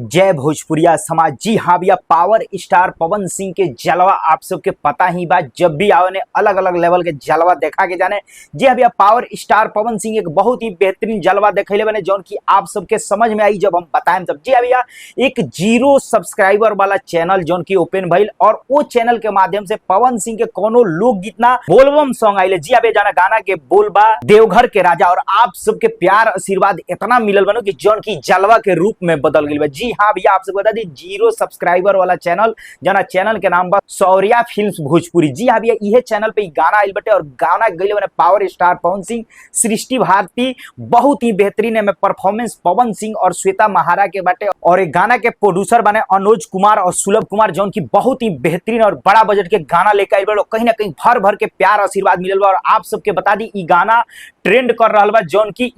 जय भोजपुरिया समाज। जी हाँ भैया, पावर स्टार पवन सिंह के जलवा आप सबके पता ही बा। जब भी आओ ने अलग अलग लेवल के जलवा देखा के जाने। जी हाँ भैया, पावर स्टार पवन सिंह एक बहुत ही बेहतरीन जलवा देखले बने, जौन की आप सबके समझ में आई जब हम बताएं तब। जी हाँ भैया, एक 0 सब्सक्राइबर वाला चैनल जौन की ओपन भइल और वो चैनल के माध्यम से पवन सिंह के कोनो लोकगीत ना बोलबम सॉन्ग आइले। जी हाँ भैया, जाना गाना के बोलबा देवघर के राजा और आप सबके प्यार आशीर्वाद इतना मिलल बनो कि जौन की जलवा के रूप में बदल गई बा। जी हाँ भैया, आप सबको बता दी 0 सब्सक्राइबर वाला चैनल, जना चैनल के नाम बा सौर्या फिल्म्स भोजपुरी। जी हाँ भैया, इहे चैनल पे गाना आइल बटे और गाना गइले बने पावर स्टार पवन सिंह, सृष्टि भारती। बहुत ही बेहतरीन है परफॉर्मेंस पवन सिंह और श्वेता महारा के बाटे और एक गाना के प्रोड्यूसर बने अनुज कुमार और सुलभ कुमार, जौन की बहुत ही बेहतरीन और बड़ा बजट के गाना लेकर आइल बा। कहीं ना कहीं भर भर के प्यार आशीर्वाद मिलल बा और आप सबके बता दी ई गाना ट्रेंड कर रहा बा, जौन की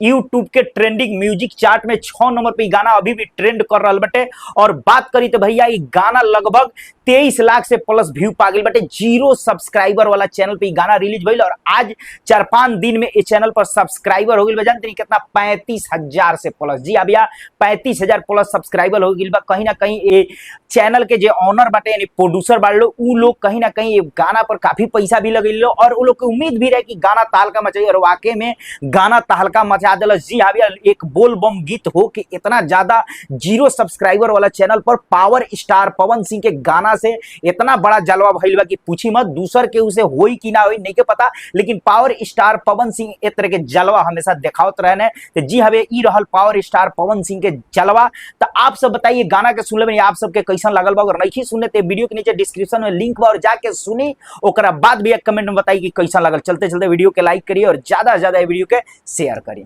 यूट्यूब के ट्रेंडिंग म्यूजिक चार्ट में 6 नंबर पे गाना अभी भी ट्रेंड कर रहा बटे। और बात करी तो भैया, ई गाना लगभग 23 लाख से प्लस व्यू पा गई बटे। 0 सब्सक्राइबर वाला चैनल पे गाना रिलीज भइल और आज 4-5 दिन में इस चैनल पर सब्सक्राइबर हो गई बा। जानते कितना? 35,000 से प्लस। जी भैया, 35,000 प्लस सब्सक्राइबर हो गई बा। कहीं ना कहीं ये चैनल के जो ऑनर बाटे यानी प्रोड्यूसर बाटे लो, उ लोग कहीं ना कहीं ये गाना पर काफी पैसा भी लगैलो और उ लोग के उम्मीद भी रहे कि गाना तहलका मचाई और वाकई में गाना तहलका मचा दिलस। जी हाँ भैया, एक बोल बम गीत हो कि इतना ज्यादा 0 सब्सक्राइबर वाला चैनल पर पावर स्टार पवन सिंह के गाना से इतना बड़ा जलवा भइल बा कि पूछी मत। दूसर के उसे होई कि ना होई नहीं के पता, लेकिन पावर स्टार पवन सिंह एक तरह के जलवा हमेशा देखावत रहने। तो जी हाँ भैया, ई रहल पावर स्टार पवन सिंह के जलवा। तो आप सब बताइए गाना के सुनले में आप सबके कैसन लागल बा? अगर नहीं सुनले तो वीडियो के नीचे डिस्क्रिप्शन में लिंक बा और जाके सुनी, ओकरा बाद भी एक कमेंट में बताइए कि कैसा लागल। चलते चलते वीडियो के लाइक करिए और ज्यादा से ज्यादा वीडियो के शेयर करिए।